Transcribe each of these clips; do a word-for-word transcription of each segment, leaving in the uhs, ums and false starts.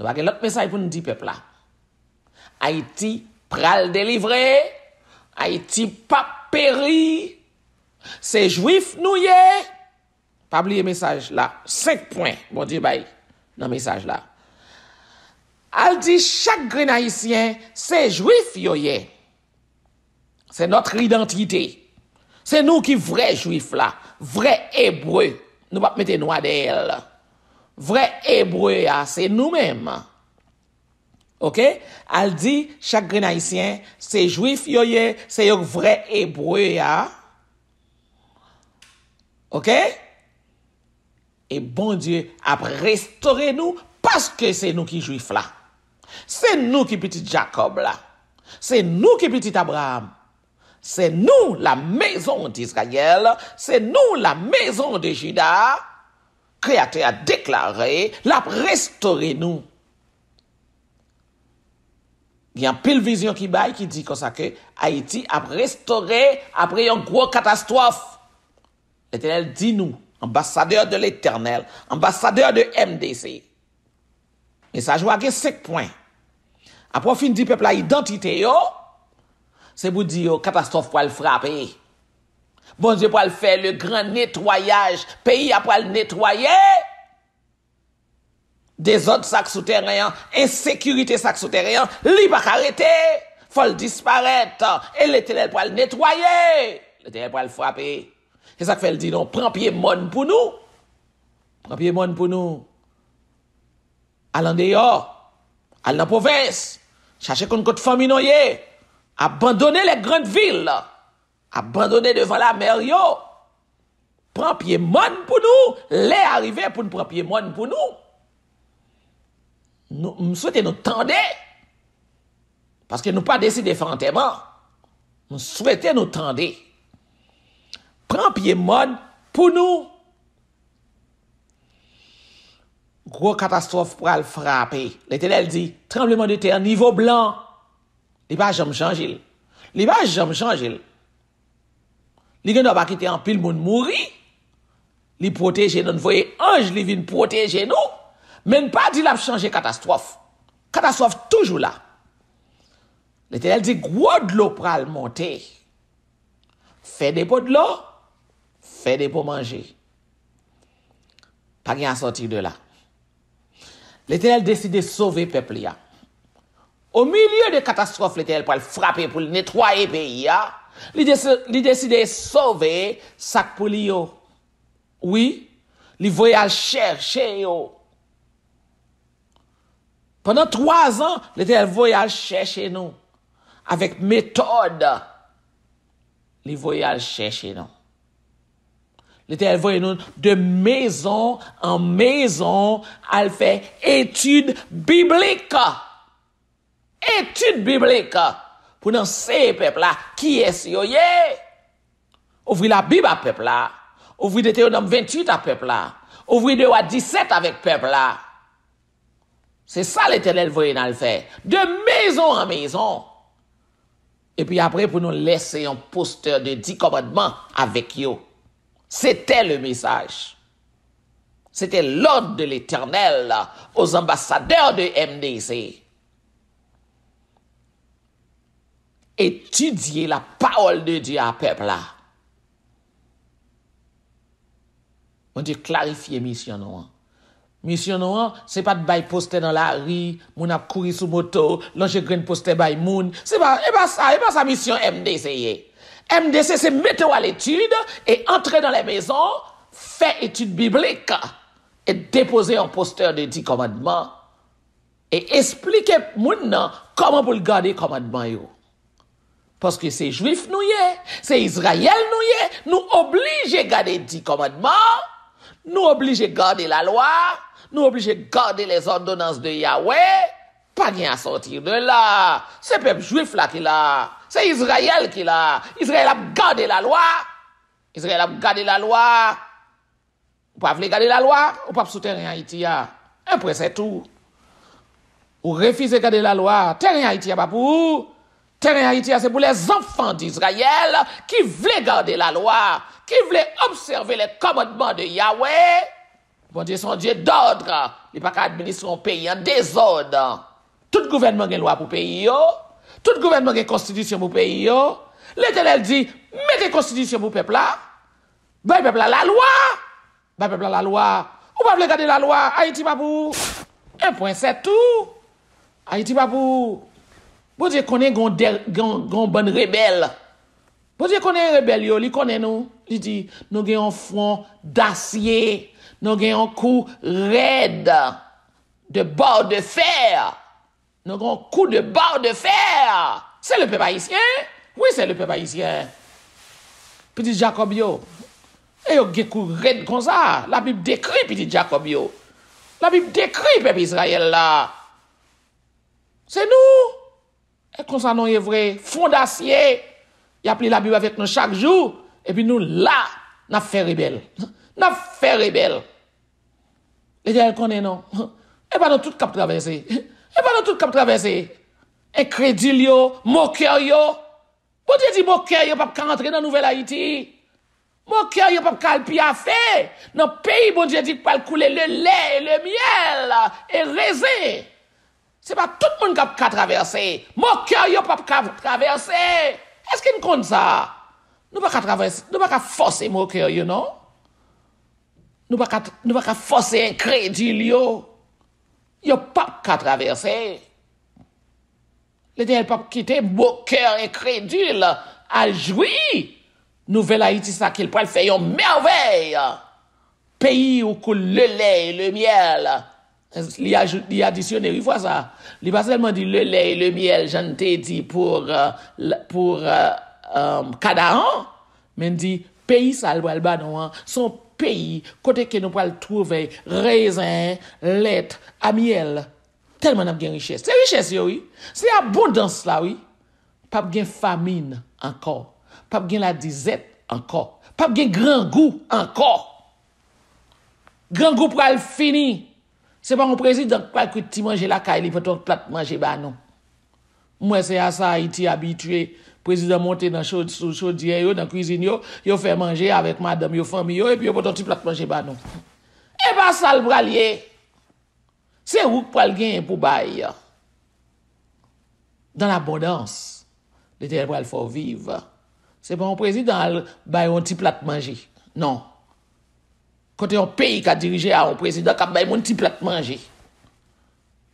Nou pa gen lòt mesaj pou n di pèp la. Ayiti pral delivre. Ayiti p ap peri. Se Jwif nou ye. Pa bliye mesaj la. Senk pwen Bondye bay nan mesaj la. Al di chak grenn Ayisyen, se Jwif yo ye. C'est notre identité. Se nou ki vrè Jwif la, vrè Ebre. Nou p ap mete nwa dèyè l. Vrè Ebre a, se nou menm. Oke? Al di chak grenn Ayisyen, se Jwif yo ye, se yo k vrè Ebre a. Oke? E Bondye ap restore nou paske se nou ki Jwif la. Se nou ki pitit Jakòb la. Se nou ki pitit Abraram. Se nou, la maison d'Israël. Se nou, la maison de Juda. Kreyatè a deklare l ap restore nou. Gen anpil vizyon ki bay ki di konsa ke Ayiti ap restore apre yon gwo katastwòf. Letènèl di nou, anbasadè de Letènèl, anbasadè de M D C. Mesaj ou a gen senk pwen. Apre w fin di pèp la idantite yo, se pou di yo katastwòf pral frape. Bondye pral fè le gran netwayaj. Peyi a pral netwaye. Dezòd sa k sou teren an, ensekirite sa k sou teren an, li pa ka rete. Fò l disparèt. E Letènèl pral netwaye. Letènèl pral frape. Se sa k fè l di nou, pran pye mòn pou nou. Pran pye mòn pou nou. Al andeyò. Al nan pwovens. Chache konn kot fanmi nou ye. Abandonne les grandes villes. Abandone devan lamè yo. Pran pye mòn pou nou. Lè a rive pou n pran pye mòn pou nou. Nou, m swete nou tande. Paske nou pa deside fè antèman. M swete nou tande. Pran pye mòn pou nou. Gwo katastwòf pral frape. Letènèl di, tranbleman de tè nivo blan. Li pa janm chanje l. Li pa janm chanje l. Li gen dwa pa kite anpil moun mouri. Li pwoteje nou, n voye anj li vin pwoteje nou. Men n pa di l ap chanje katastwòf. Katastwòf toujou la. Letènèl di gwo dlo pral monte. Fè depo dlo, fè depo manje. Pa gen a sòti de la. Letènèl deside sove pèp li a. O milye de katastwòf Letènèl pral frape pou l netwaye peyi a, li desi-, li deside sove sa k pou li yo. Wi, li voye al chèche yo. Pandan twazan, Letènèl voye al chèche nou. Avèk metòd, li voye al chèche nou. Letènèl voye nou de mezon an mezon al fè etid biblik. Etid biblik pou n anseye pèp la kiyès yo ye. Ouvri Labib a pèp la. Ouvri Detewonòm venntuit a pèp la. Ouvri De Wa disèt avèk pèp la. Se sa Letènèl voye n al fè. De mezon an mezon. Epi apre pou nou lese yon postè de di kòmandman avèk yo. C'était le message. C'était l'ordre de l'Éternel aux ambassadeurs de M D C. Etidye la pawòl de Dye a pèp la. Bondye klarifye misyon nou an. Misyon nou an, se pa t bay postè nan lari, moun ap kouri sou moto, lonje grenn postè bay moun. Se pa, e pa sa, e pa sa misyon M D C ye. M D C se mete w a letid e antre nan lè mezon, fè etid biblik e depoze yon postè de di kòmandman e esplike moun nan kòman pou l gade kòmandman yo. Paske se Jwif nou ye, se Izrayèl nou ye, nou oblije gade di kòmandman, nou oblije gade lalwa, nou oblije gade les ordonnances de Yahweh, pa gen a sòti de la. Se pèp Jwif la ki la, se Izrayèl ki la. Izrayèl ap gade lalwa, Izrayèl ap gade lalwa. Ou pa vle gade lalwa, ou p ap sou teren Ayiti a. Un point, c'est tout. Ou refize gade lalwa, teren Ayiti a pa pou ou. Teren Ayiti a se pou les enfants d'Israël ki vle gade lalwa, ki vle obsève les commandements de Yahweh. Bondye se yon Dye dòd. Li pa ka administre yon peyi an dezòd. Tout gouvènman gen lwa pou peyi yo. Tout gouvènman gen konstitisyon pou peyi yo. Letènèl di, mete konstitisyon pou pèp la. Bay pèp la lalwa. Bay pèp la lalwa. Ou pa vle gade lalwa, Ayiti pa pou ou. Un point, c'est tout. Ayiti pa pou ou. Bondye konnen gon, dè- gon, gon bann rebèl. Bondye konnen rebèl yo, li konnen nou. Li di, nou gen yon fwon dasye, nou gen yon kou rèd, de barre de fer. Nou gen yon kou de barre de fer. Se le pèp ayisyen. Wi, se le pèp ayisyen. Pitit Jakòb yo. E yo gen kou rèd konsa. Labib dekri pitit Jakòb yo. Labib dekri pèp Izrayèl la. Se nou. E konsa nou ye vre. Fwon dasye. Y ap li Labib avèk nou chak jou. Epi nou la, n ap fè rebèl. N ap fè rebèl. Letènèl konnen nou. E pa nou tout k ap travèse. E pa nou tout k ap travèse. Enkredil yo, mokè yo. Bondye di mokè yo p ap ka antre nan Nouvèl Ayiti. Mokè yo p ap ka al pyafe nan peyi Bondye di k pral koule le lè e le myèl e rezen. Se pa tout moun k ap ka travèse. Mokè yo p ap ka travèse. Èske n konn sa? Nou pa ka travèse, nou pa ka fòse mokè yo, non. Nou pa ka, nou pa ka fòse enkredil yo. Yo p ap ka travèse. Letènèl p ap kite mokè enkredil al jwi Nouvèl Ayiti sa ke l pral fè yon mèvèy. Peyi ou koule le lè e le myèl. Li ajoute, li adisyone, wi, fwa sa. Li pa sèlman di le lè e le myèl, jan n te di pou, euh, l- pou euh, euh, Kanaran, men n di peyi sa l pral ba nou an, se yon peyi kote ke nou pral twouve rezen, lèt, a myèl. Tèlman n ap gen richès. Se richès yo, wi. Se abondans la, wi. P ap gen famin ankò. P ap gen ladizèt ankò. P ap gen grangou ankò. Grangou pral fini. Se pa yon prezidan k pral kwit ti manje lakay li, pote yon plat manje ba nou. M wè se a sa Ayiti abitye. Prezidan monte nan cho- sou chodyè yo, nan kwizin yo, yo fè manje avèk madanm yo, fanmi yo, epi yo pote yon ti plat manje ba nou. E pa sa l pral ye. Se ou k pral genyen pou bay. Dans l'abondance. Letènèl pral fè w viv. Se pa yon prezidan al bay yon ti plat manje. Non. Kote yon peyi ka dirije a yon prezidan k ap bay moun ti plat manje.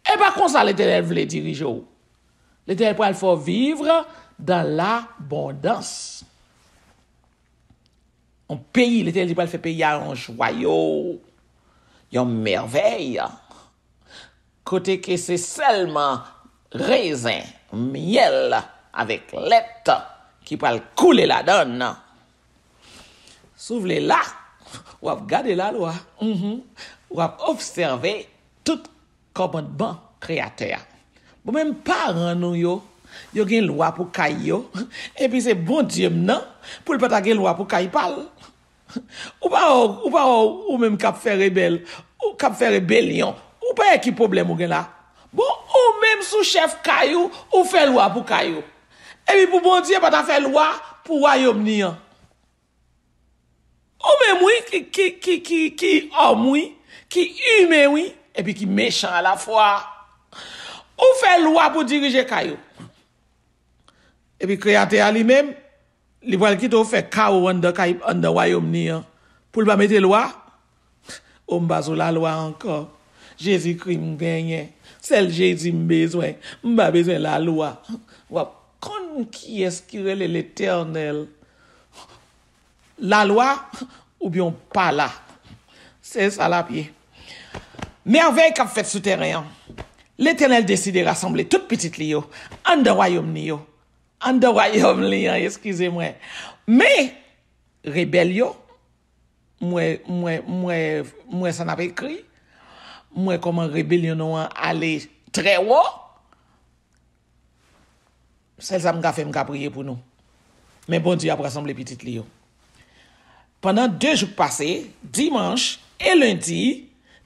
E pa konsa Letènèl vle dirije w. Letènèl pral fè w viv dans l'abondance. Yon peyi, Letènèl di pral fè peyi a yon jwayo, yon mèvèy, kote ke se sèlman rezen, myèl avèk lèt ki pral koule ladan l. Si w vle la, w ap gade lalwa, mhm, w ap obsève tout kòmandman Kreyatè a. Bon, menm paran nou yo, yo gen lwa pou kay yo, epi se Bondye m nan, pou l pa ta gen lwa pou kay pa l. Ou pa wè, ou pa wè ou menm k ap fè rebèl, ou k ap fè rebelyon, ou pa wè ki pwoblèm ou gen la? Bon, ou menm sou chèf kay ou, ou fè lwa pou kay ou. Epi pou Bondye pa ta fè lwa pou wayòm ni an. Ou menm wi, ki, ki, ki, ki, ki òm wi, ki imen wi, epi ki mechan alafwa. Ou fè lwa pou dirije kay ou. Epi Kreyatè a li menm, li pral kite w fè kawo anndan kay, anndan wayòm ni an. Pou l pa mete lwa, o m pa sou lalwa ankò. Jezikri m genyen. Sèl Jezi m bezwen. M pa bezwen lalwa. W ap konn kiyès ki rele Letènèl. Lalwa oubyen w pa la. Se sa l ap ye. Mèvèy k ap fèt sou tèren an. Letènèl deside rasanble tout pitit li yo anndan wayòm ni yo. Anndan wayòm li an, eskize mwen. Men, rebèl yo, m wè, m wè, m wè, m wè sa n ap ekri. M wè kòman rebelyon nou an ale trè wo. Sèl sa m ka fè, m ka priye pou nou. Men Bondye ap rasanble pitit li yo. Pandan de jou k pase, dimanch e lendi,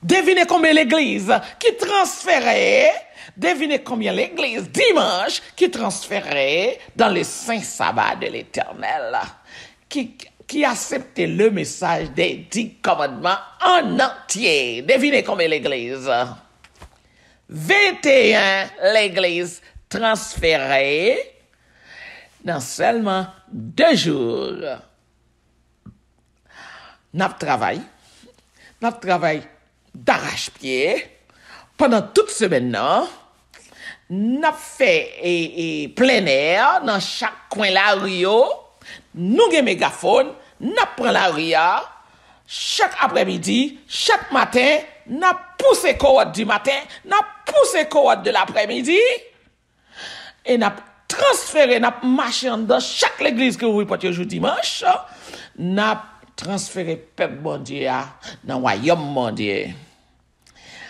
devine konbyen legliz ki transfere, devine konbyen legliz dimanch ki transfere dans le saint sabbat de l'Éternel. Ki, ki aksepte le mesaj dè dis kòmandman an antye. Devine konbyen legliz? Venteyen legliz transfere nan sèlman de jou. N ap travay, n ap travay darachpye pandan tout semèn nan. N ap fè e, e, plenè nan chak kwen lari yo. Nou gen megafòn, n ap pran lari a. Chak aprèmidi, chak maten, n ap pouse kowòd di maten, n ap pouse kowòd de laprèmidi. E n ap transfere, n ap mache anndan chak legliz ki ouvri pòt yo jou dimanch. N ap transfere pèp Bondye a nan wayòm Bondye.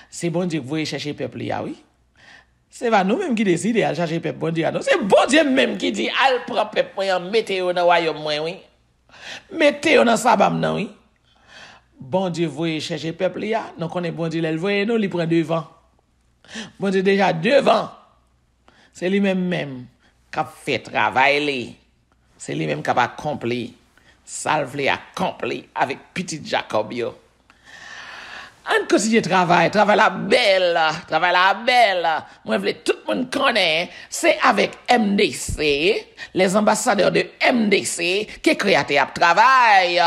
Se Bondye k voye chèche pèp li a, wi. Se pa nou menm ki deside al chache pèp Bondye a, non. Se Bondye menm ki di, "Al pran pèp mwen an, mete yo nan wayòm mwen, wi. Mete yo nan saba m nan, wi." Bondye voye chèche pèp li a. Nou konnen Bondye, lè l voye nou, li pran devan. Bondye deja devan. Se li menm menm k ap fè travay li. Se li menm k ap akonpli sa l vle akonpli avèk pitit Jakòb yo. Ann kontinye travay. Travay la bèl. Travay la bèl. Mwen vle tout moun konnen se avèk M D C, les ambassadeurs de M D C, ke Kreyatè ap travay.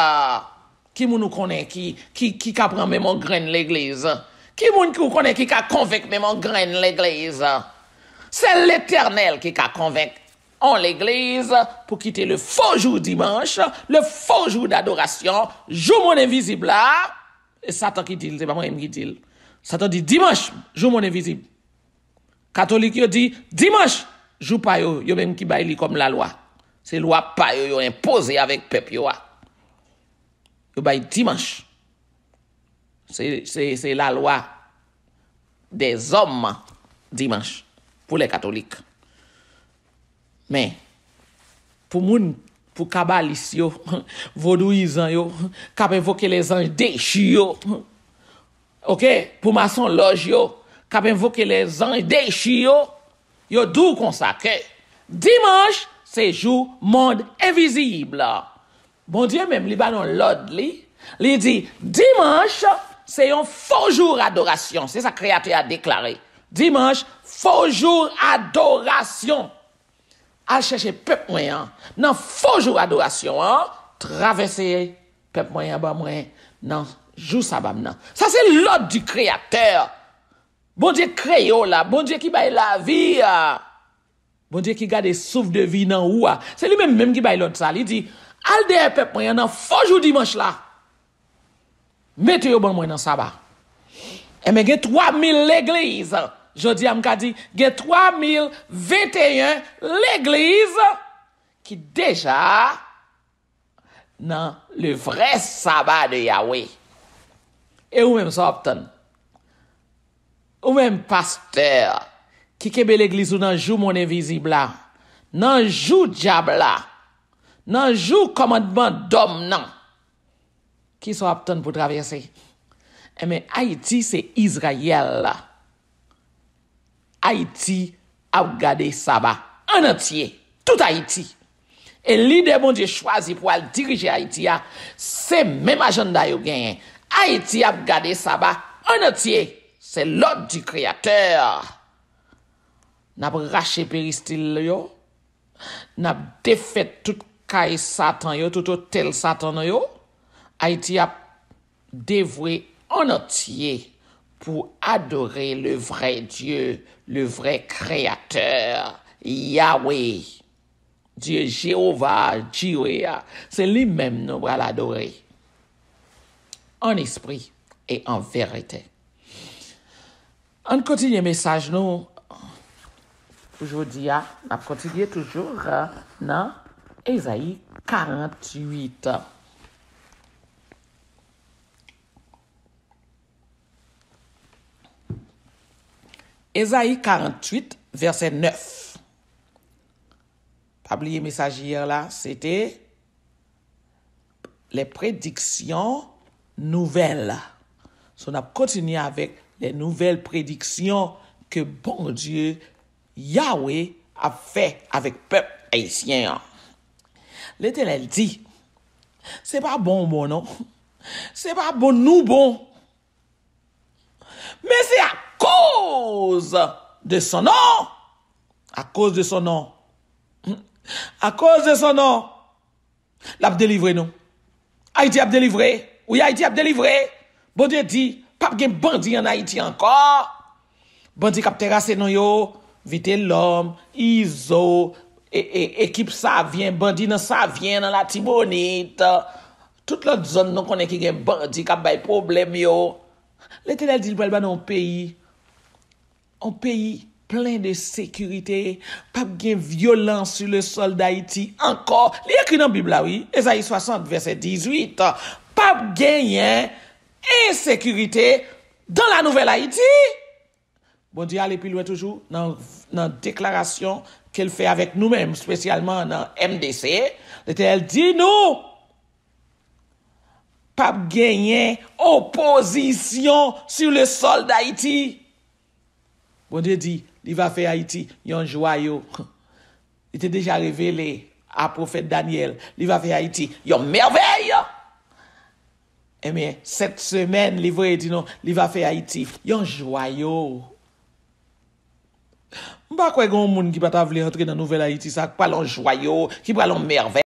Ki moun ou konnen ki, ki, ki ka pran menm yon grenn legliz? Ki moun ki ou konnen ki ka konvenk menm yon grenn legliz? Sèl Letènèl ki ka konvenk yon legliz pou kite le faux jour dimanche, le faux jour d'adoration, jou monn envizib la. E Satan ki di l, se pa mwen menm ki di l. Satan di dimanch, jou monn envizib. Katolik yo di dimanch, jou pa yo, yo menm ki bay li kòm lalwa. Se lwa pa yo yo enpoze avèk pèp yo a. Yo bay dimanch. Se, se, se lalwa dèzòm dimanch pou lè katolik. Men, pou moun, pou kabalis yo, vodouyizan yo, k ap envoke lèzanj dechi yo, oke, pou masonlòj yo, k ap envoke lèzanj dechi yo, yo di w konsa ke dimanch se jou mond envizib. Bondye menm, li ba nou lòd, li. Li di, dimanch se yon fo jou adorasyon. Se sa Kreyatè a deklare. Dimanch, fo jou adorasyon. Al chèche pèp mwen an nan fo jou adorasyon an, travèse pèp mwen an ban mwen nan jou saba m nan. Sa se lòd di Kreyatè. Bondye kreye w la, Bondye ki bay lavi a. Bondye ki gade souf de vi nan ou a. Se li menm menm ki bay lòd sa. Li di, al dèyè pèp mwen an nan fo jou dimanch la. Mete yo ban mwen nan saba. Enben, gen twa mil legliz. Jodi a, m ka di, gen twa mil venteyen legliz ki deja nan le vrè saba de Yahweh. E ou menm, sa w ap tann? Ou menm, pastè, ki kenbe legliz ou nan jou monn envizib la, nan jou dyab la, nan jou kòmandman dòm nan, kisa w ap tann pou travèse? Enben, Ayiti se Izrayèl. Ayiti ap gade saba an antye, tout Ayiti. E lidè Bondye chwazi pou al dirije Ayiti a, se menm ajanda yo genyen. Ayiti ap gade saba an antye. Se lòd di Kreyatè. N ap rache peristil yo. N ap defèt tout kay Satan yo, tout otèl Satan yo. Ayiti ap devwe an antye pou adore le vrai Dieu, le vrai Créateur, Yahweh, Dye Jewova Jire a. Se li menm nou pral adore an espri e an verite. Ann kontinye mesaj nou pou jodi a. N ap kontinye toujou nan Ezayi karannwit. Ezayi karannwit, vèsè nèf. Pa bliye mesaj yè la, se te les prédictions nouvelles. So, n ap kontinye avèk les nouvelles prédictions ke Bondye, Yahweh, ap fè avèk pèp ayisyen an. Letènèl di, Se pa bon bon non. Se pa bon nou bon. Men se akoz de son non. Akoz de son non. Akoz de son non. L ap delivre nou. Ayiti ap delivre. Wi, Ayiti ap delivre. Bondye di, p ap gen bandi ann Ayiti ankò. Bandi k ap terase nou yo, Vitelòm, Izo, e, e, ekip Savyen, bandi nan Savyen, nan Latibonit, tout lòt zòn nou konnen ki gen bandi k ap bay pwoblèm yo. Letènèl di l pral ban nou yon peyi, yon peyi plen de sekirite, p ap gen vyolans sur le sol d'Haïti ankò. Li ekri nan Bib la, wi, Ezayi swasant, vèsè dizuit. P ap genyen ensekirite dans la nouvelle Haïti. Bondye ale pi lwen toujou nan, nan deklarasyon ke l fè avèk nou menm, espesyalman nan M D C. Letènèl di nou, p ap genyen opozisyon sur le sol d'Haïti. Bondye di, li va fè Ayiti yon jwayo. Li te deja revele a pwofèt Danyèl, li va fè Ayiti yon mèvèy. Ebyen, sèt semèn, li voye di nou, li va fè Ayiti yon jwayo. M pa kwè gen yon moun ki pa ta vle antre nan nouvèl Ayiti sa, k pral yon jwayo, ki pral yon mèvèy.